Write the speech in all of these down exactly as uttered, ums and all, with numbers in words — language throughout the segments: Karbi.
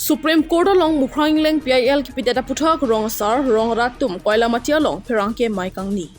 Supreme Court along Mukhrang Engleng P I L kipidet aputhak rong asar rong arat atum Koilamati along pherangke mei kangni.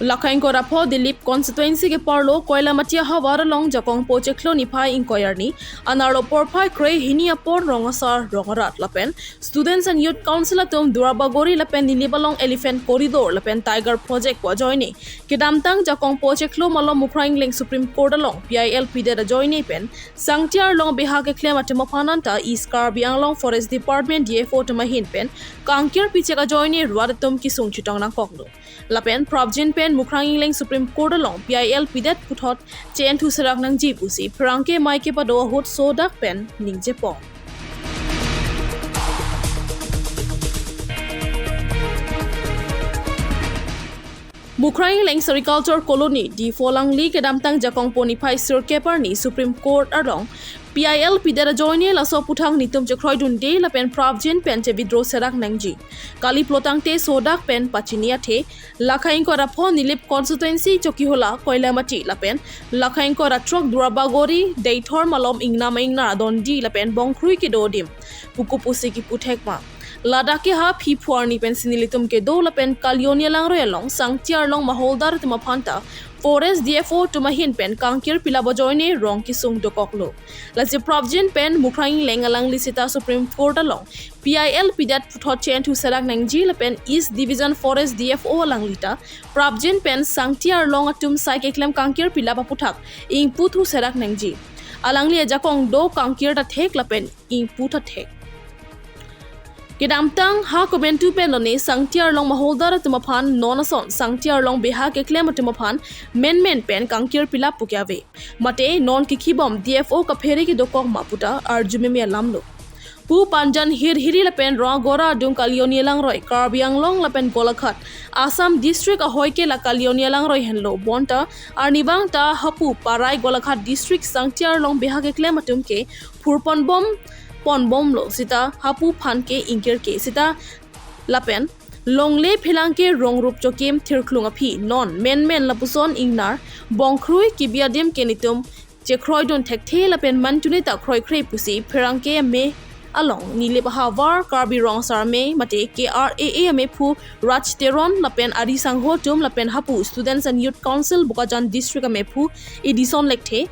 Lakha ingkoi ra pho Dilip constituency keparlo Koilamati ahavar along jakongpo chiklo niphai ingkoi arni, anerlo porphai kre hini apor rong asar rong arat lapen Students and Youth Council atum Duarbagori lapen Nilip along Elephant Corridor lapen Tiger Project pu ajoine kedamtang jakongpo chiklo malom Mukhrang Engleng Supreme Court along P I L pidet ajoine pen Sangti Arlong beha keklem atum aphan anta East Karbi Anglong Forest Department D F O atum ahin pen kangkir pichek ajoine rat atum kesung chitong nangkoklo. Lapen prapjin pen Mukhrang Engleng Supreme Court along P I L pidet puthot che-enthu serak nangji pusi pherangke mei kepado ahut sodak pen ningjepon. Mukhrang Engleng Sericulture Colony, Diphu alangli kedamtang jakongpo niphai sirkep arni Supreme Court along P I L pidet ajoine laso aputhak netum chekroidunde lapen prapjin pen che-withdraw serak nangji. Kali pulo tangte sodak pen pachini athe, lakha ingkoi ra pho Nilip constituency Chokihola Koilamati lapen lakha ingkoi ra throk Duarbagori Deithor malom ingnam ingnar adondi lapen bongkrui kedo adim puku pusi kipu thek ma. Ladak ke ha phi phu arni pensi nelitum kedo lapen Kalioni alangroi along Sangti Arlong maholdar atum aphan ta Forest D F O atum ahin pen kangkir pilap ajoine rong kesung dokoklo. Lasi prapjin pen Mukhrang Engleng alangli sita Supreme Court along P I L pidet puthot che-enthu serak nangji lapen East Division Forest D F O alangli ta prapjin pen Sangti Arlong atum sai keklem kangkir pilap aputhak ingputhu serak nangji. Alangli ajakong do kangkir ta thek lapen ingpu ta thek. Kedamtang ha komentu pen lone Sangti Arlong maholdar atum aphan non ason Sangti Arlong beha keklem atum aphan menmen pen kangkir pilap puke ave. Mate non kikibom D F O kaphere kedokok ma puta arju meme alamlo. Pu panjan hirhiri lapen rong agora adung Kalioni alangroi Karbi Anglong lapen Golaghat Assam district ahoi ke la Kalioni alangroi henlo bonta arnivang ta hapu parai Golaghat district Sangti Arlong beha keklem atum ke phurponbom ponbomlo sita hapu aphan ke ingkir ke sita lapen longle phelang ke rong rup chokim thirklung aphi non menmen lapuson ingnar bongkrui kebi adim ke netum chekroidun thekthe lapen manchuni ta kroikre pusi pherangke mei along Nilip ahavar Karbi Rong Asar Amei mate K R A A amephu Raj Teron lapen ari sangho atum lapen hapu Students and Youth Council Bokajan District amephu Edison Lekthe,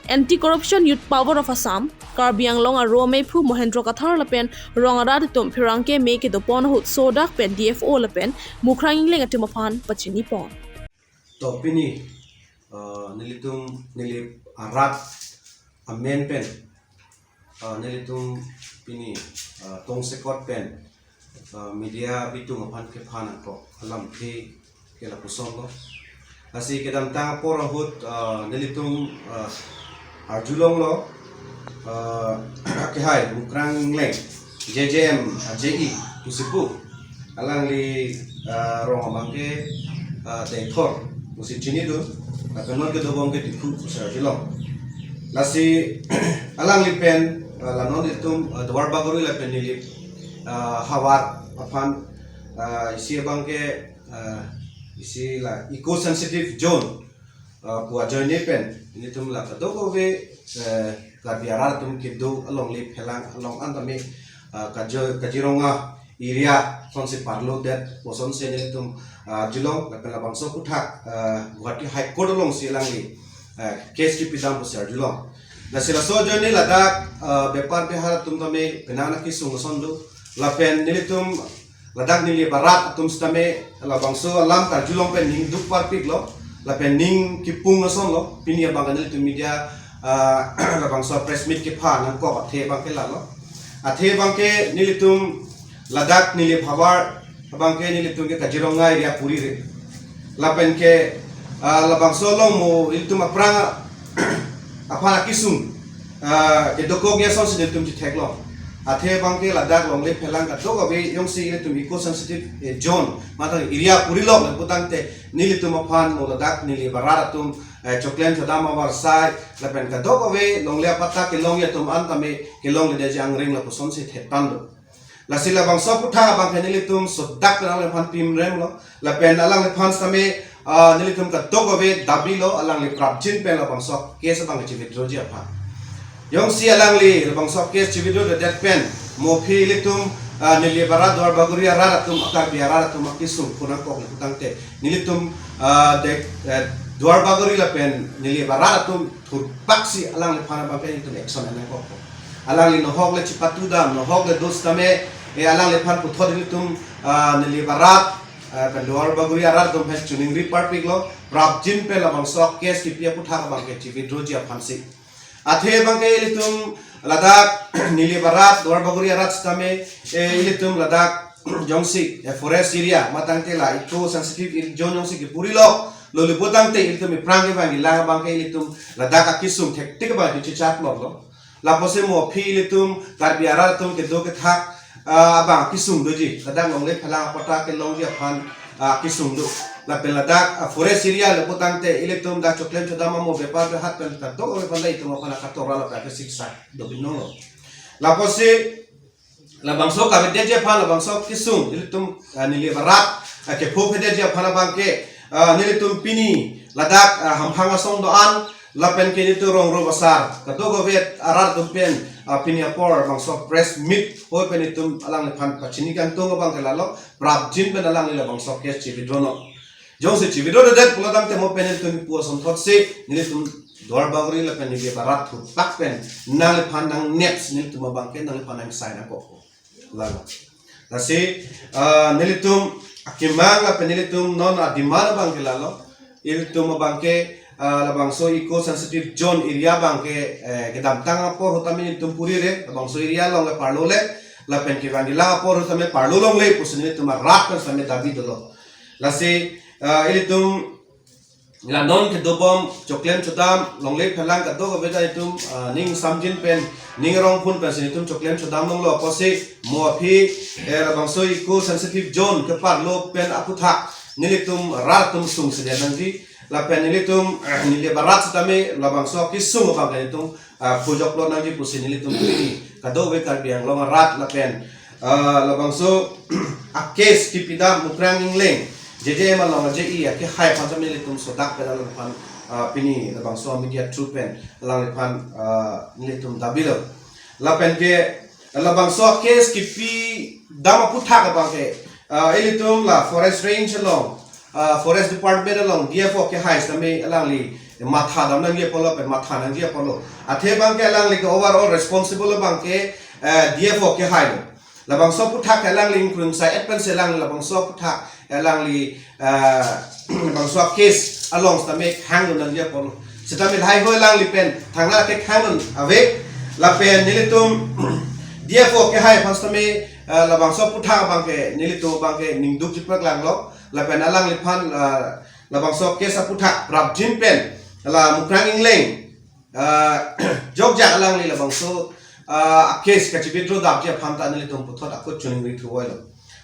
Anti Corruption Youth Power of Assam, Karbi Anglong aro amephu Mohendro Kathar lapen rong arat atum pherangke mei kedopon ahut sodak pen D F O lapen Mukhrang Engleng atum aphan pachinipon. To pini, uh, nelitum Nilip arat amen pen, uh, nelitum pini, uh, tongsekot pen, uh, media bitung aphan kephan angkok alamthe ke lapuson lo. Lasi kedamtang apor ahut, uh, nelitum, uh, arjulonglo, uh, kehai Mukhrang Engleng J J M, uh, J E pusi pu. Alangli, uh, rong abang ke, uh, Deithor pusi chinidun, uh, non kedobom ke Diphu pusi arjulong. Lasi alangli pen, uh, la non itum, uh, Duarbagori lapen Nilip, uh, havar aphan, uh, isi abang ke, uh, isi la eco sensitive zone, uh, pu ajoine pen nelitum la kadokave, uh, Karbi arat atum kedo alongle phelang along an tame, uh, Kajo-, Kaziranga area asonsi parlo det pu asonsi nelitum, uh, arjulong lapen labangso aputhak, uh, Guwahati High Court alongsi alangli, uh, case kipidam pusi arjulong. Lasi laso ajoine ladak, uh, bepar behar atum tame penang kesung ason do lapen nelitum ladak Nilip arat atum sitame labangso alam karjulong pen ning duk parpiklo lapen ning kipung asonlo. Pini abang ke nelitum media, ah, labangso press meet kephan angkok athe abang ke lalo. Athe abang ke nelitum ladak Nilip havar abang ke nelitum ke Kaziranga area puri re. Lapen ke, ah, labangso along mo ilitum aphrang aphan akesung, ah, kedokok ya asonsi nelitum chetheklong. Athe abang ke ladak longle phelang kadokave jongsi ilitum eco sensitive, eh, zone, mate area purilok le putangte nelitum aphan mo ladak Nilip arat atum, eh, choklem chodam avarsai lapen kadokave longle apatta kelong ya atum an tame kelongledeji angring lapu asonsi thetan do. Lasi labangso aputhak abang ke nelitum sodak pen alangliphan pimremlo. Lapen alangliphan sitame, ah, nelitum kadokave dabilo, alangli prapjin pen labangso case abang chiwithdraw ji aphan. Jongsi alangli labangso case chiwithdraw-det pen mo aphi ilitum, ah, Nilip arat, Duarbagori arat atum, Karbi arat atum akesung phu nangkok le putangte, nelitum, ah, de, eh, Duarbagori lapen Nilip arat atum thurpaksi alangliphan abang pen nelitum action nangkok. Alangli nohok le chipatu dam, nohok le do setame, eh, alangliphan puthot nelitum, ah, Nilip arat, eh, pen Duarbagori arat atum pen choningri parpiklo, prapjin pen labangso case kipi aphuthak abang ke chiwithdraw ji aphansi. Athe abang ke ilitum ladak Nilip arat, Duarbagori arat setame, eh, ilitum ladak jongsi, eh, forest area, matangte la eco sensitive zone jongsi kipuri lo, lo le putangte ilitum aphrang kevangji lang abang ke ilitum ladak akesung thektik abang ke chechak lo lo. Lapusi mo aphi ilitum Karbi arat atum kedo kethak, ah, abang akesung doji. Ladak longle phelang apatta kelongji aphan, ah, akesung do. Lapen ladak, ah, forest area le putangte ilitum dak choklem chodam amo bepar behat pen kadokave pen dak itum aphan akatora lapen akasiksa do binong lo. Lapusi labangso kavedetji aphan labangso kesung ilitum, ah, Nilip arat, ah, kepho phedet ji aphan abang ke, ah, nelitum pini ladak, ah, hamphang asong do-an lapen ke nelitum rong ro basar kadokave arat atum pen, ah, pini apor labangso press meet hoi pen itum alangliphan pachini kangtung abang ke lalo, prapjin pen alangli labangso case chiwithdraw non. Jongsi chiwithdraw-det pulo tangte mo pen nelitum pu asonthotsi nelitum Duarbagori lapen Nilip arat thurpak pen nangliphan nangnepsi nelitum abang ke nangliphan nangsign nangkok. Lalo. Lasi, ah, nelitum akemang lapen nelitum non ademand abang ke lalo. Ilitum abang ke, ah, labangso eco sensitive zone area abang ke, eh, kedamtang apor ahut tame nelitum puri re, labangso area along le parlo le, lapen kevangji lang apor ahut tame parlo longle pusi nelitum arat pen tame dabi dolo. Lasi, ah, ilitum la non kedobom choklem chodam longle phelang kadokave dak itum, ah, ning samjin pen, ning rong phun pensi nelitum choklem chodam longlo apotsi mo aphi, eh, labangso eco sensitive zone keparlo pen aphuthak nelitum rat atum sungsedet nangji lapen nelitum, eh, Nilip arat setame labangso kesung abang nelitum, ah, phujoklo nangji pusi nelitum pini kadokave Karbi Anglong arat lapen, ah, labangso a case kipidam Mukrang Engleng J J M along J E akehai aphan tame nelitum sodak pen alangliphan, ah, pini labangso media through pen alangliphan, ah, nelitum dabilo. Lapen ke labangso case kipidam aphuthak abang ke, ah, ilitum la forest range along, ah, forest department along D F O akehai setame alangli matha dam nangji apotlo pen matha nangji apotlo. Athe abang ke alangli ke overall responsible abang ke, eh, D F O akehai lo. Labangso aphuthak alangli ingkring sai et pensi alangli labangso aphuthak alangli, eh, labangso case along setame khang dun nangji apotlo. Setame lahai hoi alangli pen thangnat ke khang dun ave lapen nelitum D F O akehai aphan setame, eh, labangso aphuthak abang ke nelitum abang ke ningduk chiprak langlo lapen alangliphan, eh, labangso case aphuthak prapjin pen la Mukrang Engleng, ah, jokjak alangli labangso, ah, case kachi-withdraw-dapji aphan ta nelitum puthot akut choningri thu voilo.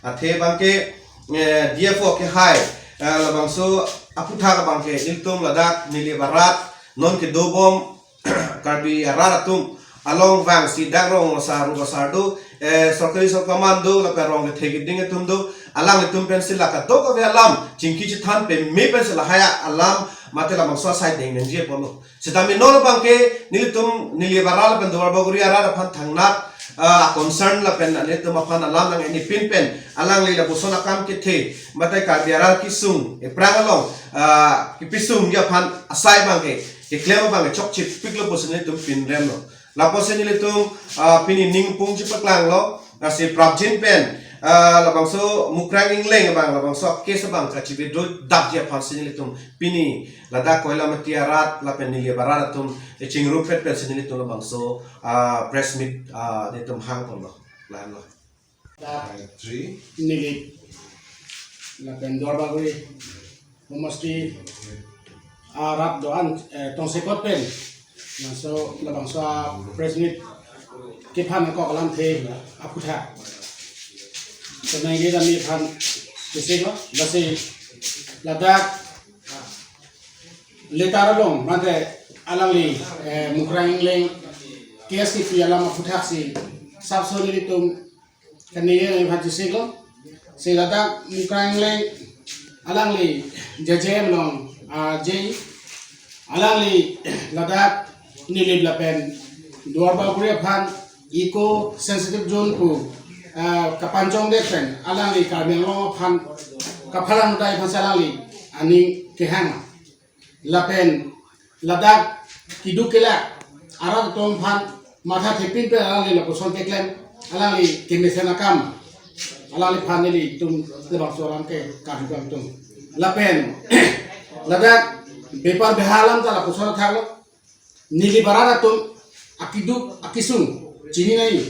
Athe abang ke, eh, D F O akehai, eh, labangso aphuthak abang ke nelitum ladak Nilip arat non kedobom Karbi arat atum along vangsi dak rong asar ru asar do, eh, sorkari sorkaman do lapen rong kethe keding atum do, alanglitum pensi la kadokave alam chingki chethan peme pensi lahai alam mate labangso asai deng nangji apotlo. Setame non abang ke nelitum Nilip arat lapen Duarbagori arat aphan thangnat, ah, concern lapen nelitum aphan alam nang-enipin pen alangli lapuson akam kethe mate Karbi arat kesung aphrang along, ah, kipisungji aphan asai abang ke keklem abang ke chokche piklo pusi nelitum pinremlo. Lapusi nelitum, ah, pini ning pung chipaklang lo, lasi prapjin pen, ah, labangso Mukrang Engleng abang, labangso case abang kachi-withdraw-dapji aphansi nelitum pini ladak Koilamati arat lapen Nilip arat atum echingrumpet pensi nelitum labangso, ah, press meet, ah, nelitum hang ponlo. Lahenlo. Dak Three. Nilip lapen Duarbagori homosti arat do-an, eh, tongsekot pen. Laso labangso press meet kephan nangkok alamthe aphuthak penang dia kami aphan kesek lo, lasi ladak letter along mate alangli, eh, Mukrang Engleng case kipi alam aphuthaksi sapso nelitum kani ye nangphan chesik lo. Si ladak Mukrang Engleng Alangli J J M along, ah, J, alangli ladak Nilip lapen Duarbagori aphan eco sensitive zone pu, ah, kapanchongdet pen alangli Karbi Anglong aphan kapharang dai aphan si alangli aning kehang. Lapen ladak keduk kelak arat atum aphan matha thepin pen alangli lapuson keklem, alangli kemesen akam, alangliphan nelitum labangso alam ke karjuang tum. Lapen ladak bepar beha alam ta lapuson thaklo, Nilip arat atum akeduk akesung chini nai.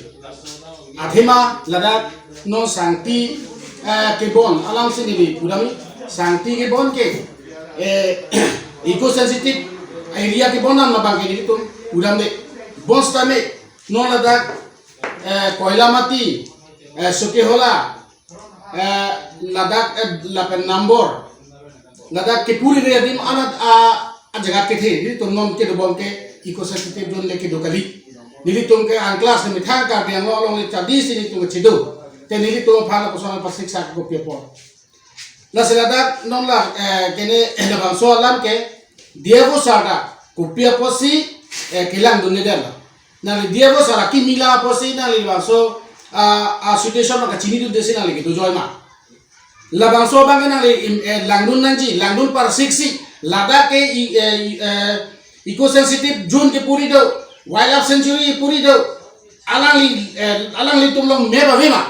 Athema ladak non sangti, eh, kebon alam si neli pudamji, sangti kebon ke, eh, eco sensitive area kebon nam labang ke nelitum pudamde. Bonsitame non ladak, eh, Koilamati, eh, Sokehola, eh, ladak, eh, lapen Nambor, ladak kepuri area adim anat a, ajaga kethe, nelitum non kedobom ke eco sensitive zone le kedo kali. Nelitum ke an class ni methang Karbi Anglong along chadi si nelitum chedo. Te nelitum aphan lapuson pasiksa kopi apot. Lasi ladak non la, eh, kene labangso alam ke D F O sir ta kopi apotsi, eh, kelangdunde la. Nangli D F O sir akimi la apotsi nangli labangso, ah, ah, situation ma kachinidunde si nangli kedo joi ma. Labangso abang ke nangli im, eh, langdun nangji, langdun parsiksi, ladak ke i, eh, i, eh, eco sensitive zone kepuri do, wildlife sanctuary puri do, alangli, eh, alanglitum along map ave ma.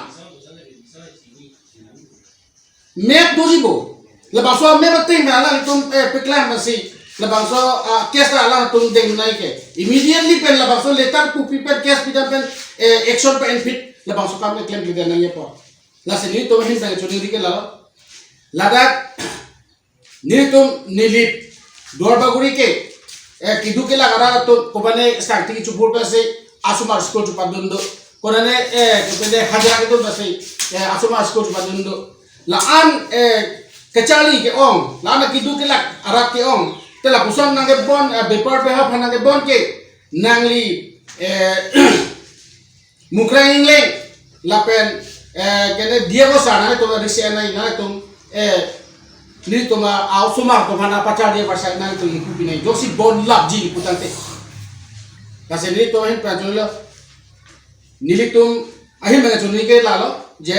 Map doji bo. Labangso map ateng na alanglitum, eh, peklang pensi labangso, ah, case ta alangtum deng nai ke. Immediately pen labangso letter pupi pen case pidam pen, eh, action pen enphit labangso kam ke klemkledet nangji apot. Lasi nelitum ahin pen choningri ke lalo. Ladak nelitum Nilip Duarbagori ke, eh, keduk kelak arat atum kopane sangti chupur pensi asomar school chupadun do. Konane, eh, kopane hajira kedun pensi, eh, asomar school chupadun do. La-an, eh, kacharli ke-ong, la-an keduk kelak arat ke-ong. Te lapuson nangkebon, eh, bepar beha aphan nangkebon ke nangli, eh, Mukrang Engleng lapen, eh, kene D F O sir nangtum risi anai nangtum, eh, nelitum a-, asomar atum aphan apachar dia pasai nangtum ingpu pinai. Joksi bon lapji pu tangte. Lasi nelitum ahin pen choninglo. Nelitum ahin pen choning ke lalo je,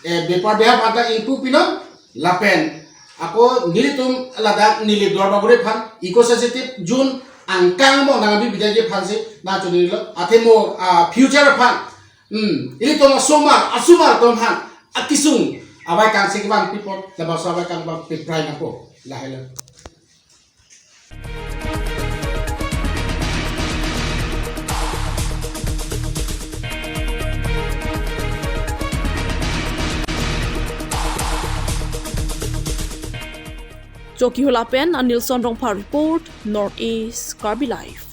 eh, bepar beha aphan ta ingpu pinon lapen ako nelitum ladak Nilip Duarbagori aphan eco sensitive zone angkang mo nangbi bidai aphansi nangchoningrilo. Athema, ah, future aphan, hmm, ilitum asomar, asomar atum aphan akesung avaikang si kevangpi apot, labangso avaikang abang piprai nangpo. Lahelo. Chokihola pen Anilson Rongphar report, North East Karbi Live.